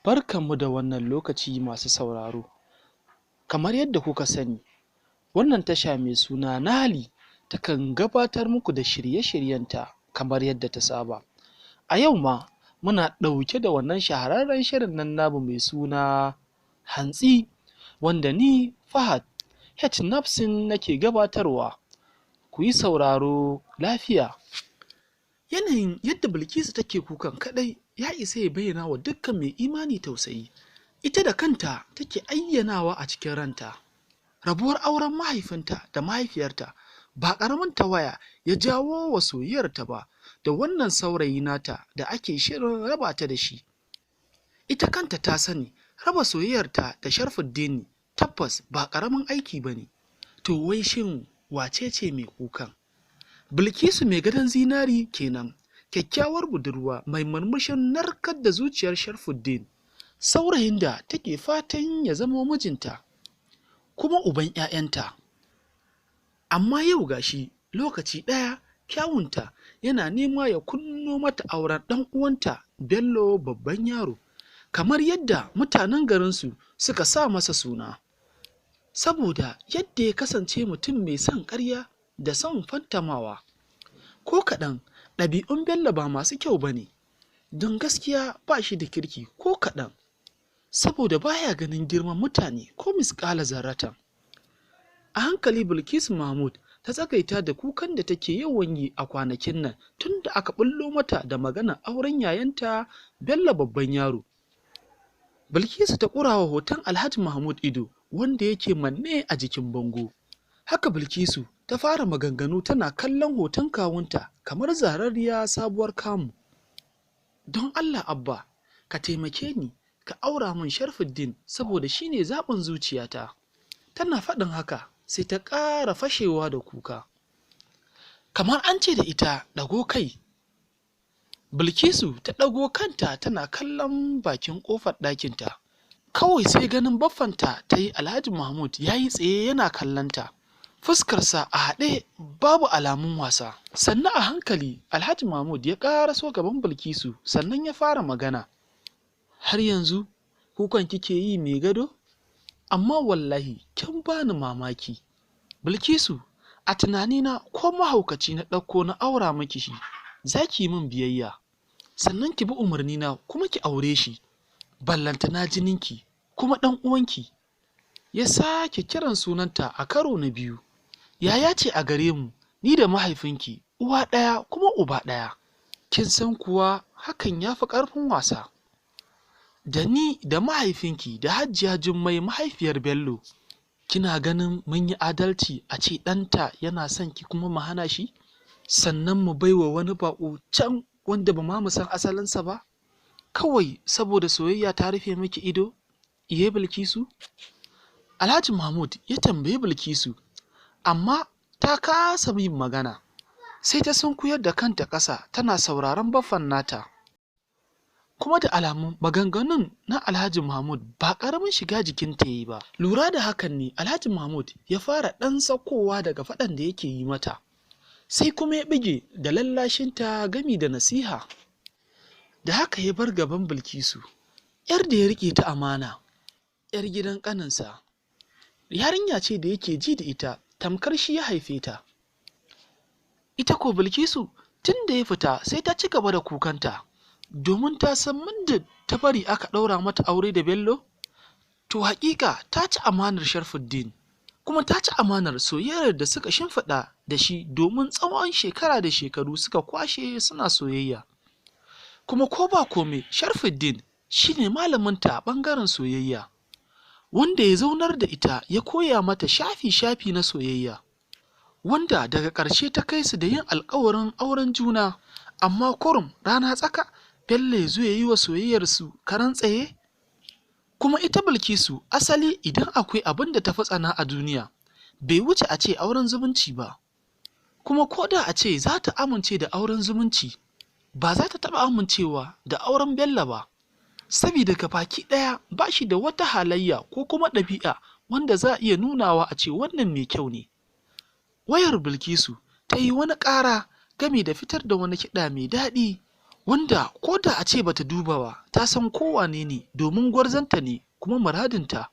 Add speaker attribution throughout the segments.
Speaker 1: Barkanmu da wannan lokaci, masu sauraro. Kamar yadda kuka sani, wannan tasha mai suna Nali takan gabatar muku da shirye-shiryenta kamar yadda ta saba. A yau ma muna ɗauke da wannan shahararren shirin nan namu mai suna Hantsi, wanda ni Fahad H. Nafsin nake gabatarwa. Ku yi sauraro lafiya. Yanayin yadda Bilkisu take kukan kaɗai ya isa ya bayyana wa dukkan mai imani tausayi. Ita da kanta take ayyanawa a cikin ranta. Rabuwar auren mahaifinta da mahaifiyarta ba ƙaramin tawaya ya jawo wa soyayyarta ba da wannan saurayi nata da ake shirin raba ta da shi. Ita kanta ta sani raba soyayyarta da Sharfuddini tabbas ba ƙaramin aiki ba ne. To wai shin wace ce mai kukan? Bilkisu mai gadon zinari kenan, kyakkyawar budurwa mai murmushin narkar da zuciyar Sharfuddin, saurayin da take fatan ya zama mijinta kuma uban 'ya'yanta. Amma yau gashi lokaci ɗaya kyawunta yana nema ya kunno mata auren ɗan uwanta Bello Babban Yaro, kamar yadda mutanen garinsu suka sa masa suna. Saboda yadda ya kasance mutum mai son ƙarya da son fantamawa. Ko kaɗan ɗabi'un Bello ba masu kyau ba ne, don gaskiya ba shi da kirki ko kaɗan, saboda baya ganin girman mutane ko misƙala zarratan. A hankali Bilkisu Mahmud ta tsagaita da kukan da take yawan yi a kwanakin nan tun da aka ɓullo mata da maganar auren yayanta Bello Babban Yaro. Bilkisu ta ƙurawa hoton Alhaji Mahmud ido wanda yake manne a jikin bango. Haka Bilkisu ta fara maganganu tana kallon hoton kawunta kamar zararriya sabuwar kamu. "Don Allah Abba, ka taimake ni ka aura min Sharfuddin saboda shi ne zaɓin zuciyata." Tana faɗin haka sai ta ƙara fashewa da kuka. Kamar an ce da ita ɗago kai. Bilkisu ta ɗago kanta tana kallon bakin ƙofar ɗakinta. Kawai sai ganin baffanta ta yi, Alhaji Mahmud ya yi tsaye yana kallonta. Fuskarsa a haɗe babu alamun wasa. Sannan a hankali Alhaji Mahmud ya ƙaraso gaban Bilkisu, sannan ya fara magana. "Har yanzu kukan kike yi, mai gado? Amma wallahi kin bani mamaki. Bilkisu, a tunanina ko mahaukaci na ɗauko na aura miki shi, za ki yi min biyayya. Sannan ki bi umarnina kuma ki aure shi. Ballantana jininki kuma ɗan uwanki." Ya sake kiran sunanta a karo na biyu. "Yaya ce a gare mu, ni da mahaifinki, uwa ɗaya kuma uba ɗaya. Kin san kuwa hakan ya fi ƙarfin wasa. Da ni da mahaifinki da Hajiya Jummai mahaifiyar Bello, kina ganin mun yi adalci a ce ɗanta yana son ki kuma mu hana shi? Sannan mu baiwa wani baƙo can wanda ba ma mu san asalinsa ba? Kawai saboda soyayya ta rufe miki ido, iye Bilkisu?" Alhaji Mahmud ya tambayi Bilkisu, amma ta kasa yin magana. Sai ta sunkuyar da kanta ƙasa tana sauraron baffan nata. Kuma da alamun maganganun na Alhaji Mahmud ba ƙaramin shiga jikinta ya yi ba. Lura da hakan ne Alhaji Mahmud ya fara ɗan saukowa daga faɗan da yake yi mata. Sai kuma ya bige da lallashinta gami da nasiha. Da haka ya bar gaban Bilkisu, ‘yar da ya riƙe ta amana, ‘yar gidan ƙaninsa. Yarinya ce da yake ji da ita tamkar shi ya haife ta. Ita ko Bilkisu tun da ya fita sai ta ci gaba da kukanta, domin ta san muddin ta bari aka ɗaura mata aure da Bello, to haƙiƙa ta ci amanar Sharfuddin, kuma ta ci amanar soyayyar da suka shimfiɗa da shi, domin tsawon shekara da shekaru suka kwashe suna soyayya. Kuma ko ba kome, Sharfuddin shi ne malaminta a ɓangaren soyayya, wanda ya zaunar da ita ya koya mata shafi-shafi na soyayya, wanda daga ƙarshe ta kai su da yin alƙawarin auren juna. Amma kurum rana tsaka Bello ya zo ya yi wa soyayyarsu karan tsaye. Kuma ita Bilkisu asali idan akwai abin da ta fi tsana a duniya, bai wuce a ce auren zumunci ba. Kuma ko da a ce za ta amince da auren zumunci, ba za ta taɓa amincewa da auren Bello ba, sabida baki ɗaya ba shi da wata halayya ko kuma ɗabi'a wanda za a iya nunawa a ce wannan mai kyau ne. Wayar Bilkisu ta yi wani ƙara gami da fitar da wani kiɗa mai daɗi. Wanda ko da a ce bata duba ba, ta san ko wane ne domin gwarzonta ne kuma muradinta.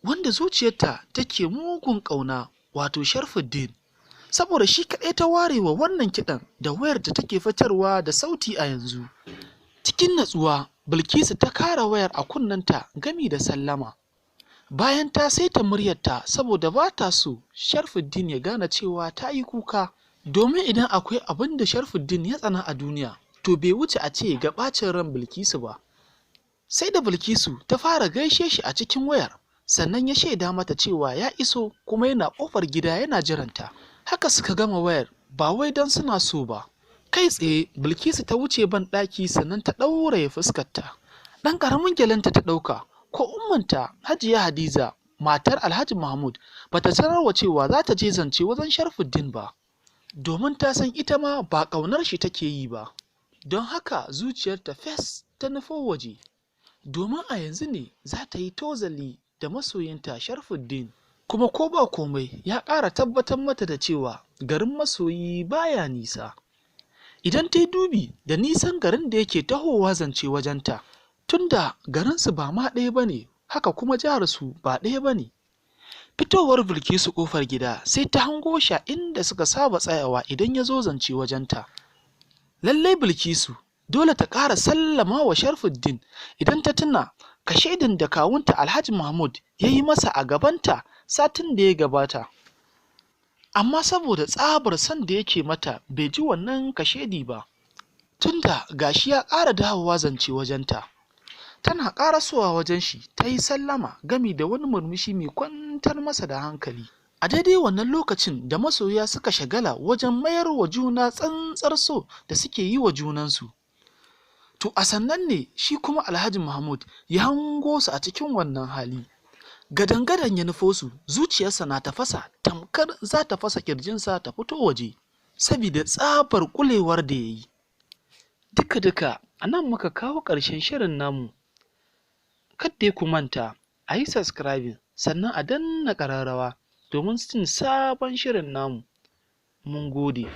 Speaker 1: Wanda zuciyarta take mugun ƙauna, wato Sharfuddin. Saboda shi kaɗai ta ware wa wannan kiɗan da wayar da take fitarwa da sauti a yanzu. Cikin natsuwa, Bilkisu ta kara wayar a kunnenta gami da sallama. Bayan ta saita muryarta saboda ba ta so Sharfuddin ya gane cewa ta yi kuka, domin idan akwai abin da Sharfuddin ya tsana a duniya, to bai wuce a ce ga ɓacin ran Bilkisu ba. Sai da Bilkisu ta fara gaishe shi a cikin wayar, sannan ya shaida mata cewa ya iso kuma yana ƙofar gida yana jiranta. Haka suka gama wayar ba wai don suna so ba. Kai tsaye Bilkisu ta wuce ban ɗaki sannan ta ɗauraye fuskarta. Ɗan ƙaramin gyalenta ta ɗauka, ko ummanta Hajiya Hadiza matar Alhaji Mahmud bata sanarwa cewa za ta je zance wajen Sharfuddin ba, domin ta san ita ma ba ƙaunar shi take yi ba. Don haka zuciyarta fes ta nufo waje, domin a yanzu ne za ta yi tozali da masoyinta Sharfuddin. Kuma ko ba komai ya ƙara tabbatar mata da cewa garin masoyi baya nisa. Idan ta yi dubi da nisan garin da yake tahowa zance wajenta, tunda garinsu ba ma ɗaya ba ne, haka kuma jiharsu ba ɗaya ba ne. Fitowar Bilkisu ƙofar gida sai ta hango shi a inda suka saba tsayawa idan ya zo zance wajenta. Lallai Bilkisu dole ta ƙara sallama wa Sharfuddin idan ta tuna kashedin da kawunta Alhaji Mahmud ya yi masa a gabanta satin da ya gabata. Amma saboda tsabar son da yake mata bai ji wannan kashedi ba, tunda gashi ya ƙara dawowa zance wajenta. Tana ƙarasowa wajen shi ta yi sallama gami da wani murmushi mai kwantar masa da hankali. A daidai wannan lokacin da masoya suka shagala wajen mayar wa juna tsantsar so da suke yi wa junansu. To a sannan ne shi kuma Alhaji Mahmud ya hango su a cikin wannan hali. Gadan-gadan ya nufo su, zuciyarsa na tafasa tamkar za ta fasa ƙirjinsa ta fito waje, sabida tsabar ƙulewar da ya yi. Duka-duka a nan muka kawo ƙarshen shirin namu. Kadda ku manta a yi subscribing sannan a danna ƙararrawa domin jin sabon shirin namu. Mun gode.